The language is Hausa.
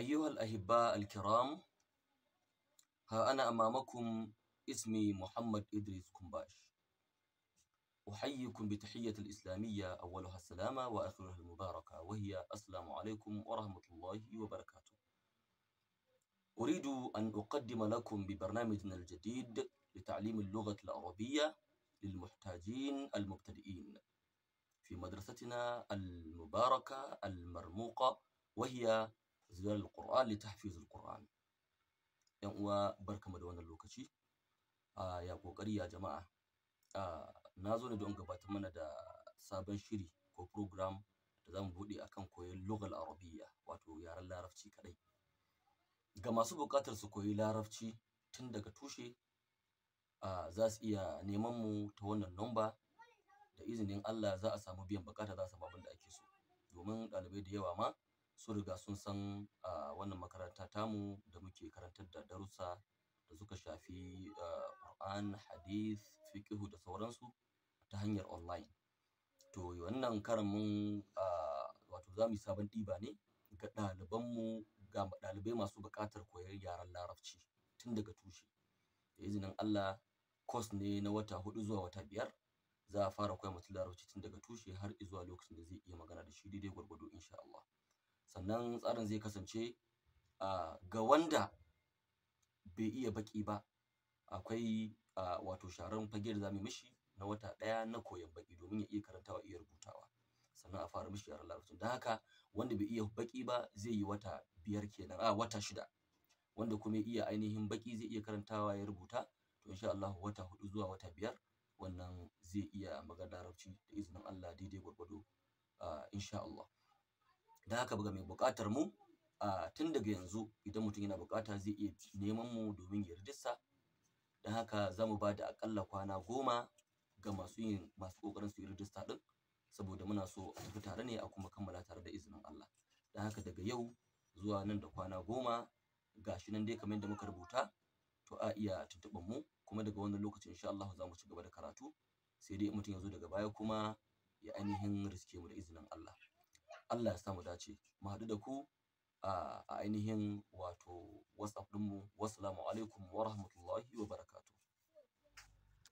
أيها الأحباء الكرام، ها أنا أمامكم، اسمي محمد إدريس كمباش. أحييكم بتحية الإسلامية، أولها السلامة وآخرها المباركة، وهي السلام عليكم ورحمة الله وبركاته. أريد أن أقدم لكم ببرنامجنا الجديد لتعليم اللغة العربية للمحتاجين المبتدئين في مدرستنا المباركة المرموقة، وهي زلال القرآن لتحفيظ القرآن. ‘Yan uwa, barkamu da wannan lokaci. Ya ƙoƙari ya jama'a? Na zo ne don gabatar mana da sabon shiri ko program da za mu buɗe akan koyon lughal arabiyya, wato yaren Larabci kaɗai. Ga masu buƙatar su koyi Larabci tun daga tushe, za su iya neman mu ta wannan number. Da izinin Allah za a samu biyan buƙata, za a samu abin da ake so. Domin ɗalibai da yawa ma sun riga sun san wannan makaranta tamu da muke karantar da darussa da suka shafi Qur'an, Hadith, fiqhu da sauransu ta hanyar online. To wannan karan mun wato za mu yi sabon ɗiba ne ga ɗalibanmu, ga ɗalibai masu buƙatar koyon yaren Larabci tun daga tushe. Da izinin Allah, course ne na wata 4 zuwa wata 5. Za a fara koya mutum Larabci tun daga tushe har zuwa lokacin da zai iya magana da shi daidai gwargwado, insha Allah. Sannan tsarin zai kasance, ga wanda bai iya baƙi ba, akwai wato sharan fage da za mu yi mishi na wata 1 na koyon baƙi domin ya iya karantawa, iya rubutawa. Sannan a fara mishi yaren Larabci. Don haka wanda bai iya baƙi ba zai yi wata 5 kenan, wata 6. Wanda kuma ya iya ainihin baƙi, zai iya karantawa ya rubuta, to insha Allah wata 4 zuwa wata 5 wannan zai iya magana Larabci da izinin Allah daidai gwargwado, insha Allah. Don haka ga mai buƙatar mu, tun daga yanzu idan mutum yana buƙata zai iya neman mu domin ya rijista. Don haka za mu ba da aƙalla kwana 10 ga masu ƙoƙarin su yi rijista ɗin, saboda muna so a tafi tare ne a kuma kammala tare da izinin Allah. Don haka daga yau zuwa nan da kwana 10, ga shi nan dai kamar yadda muka rubuta, to a iya tuntuɓar mu. Kuma daga wannan lokacin insha Allah za mu ci gaba da karatu, sai dai in mutum ya zo daga baya kuma ya ainihin riske mu da izinin Allah. Allah ya sa mu dace. Mu haɗu da ku a ainihin wato WhatsApp ɗinmu. Wassalamu alaikum wa rahmatullahi wa barakatuh.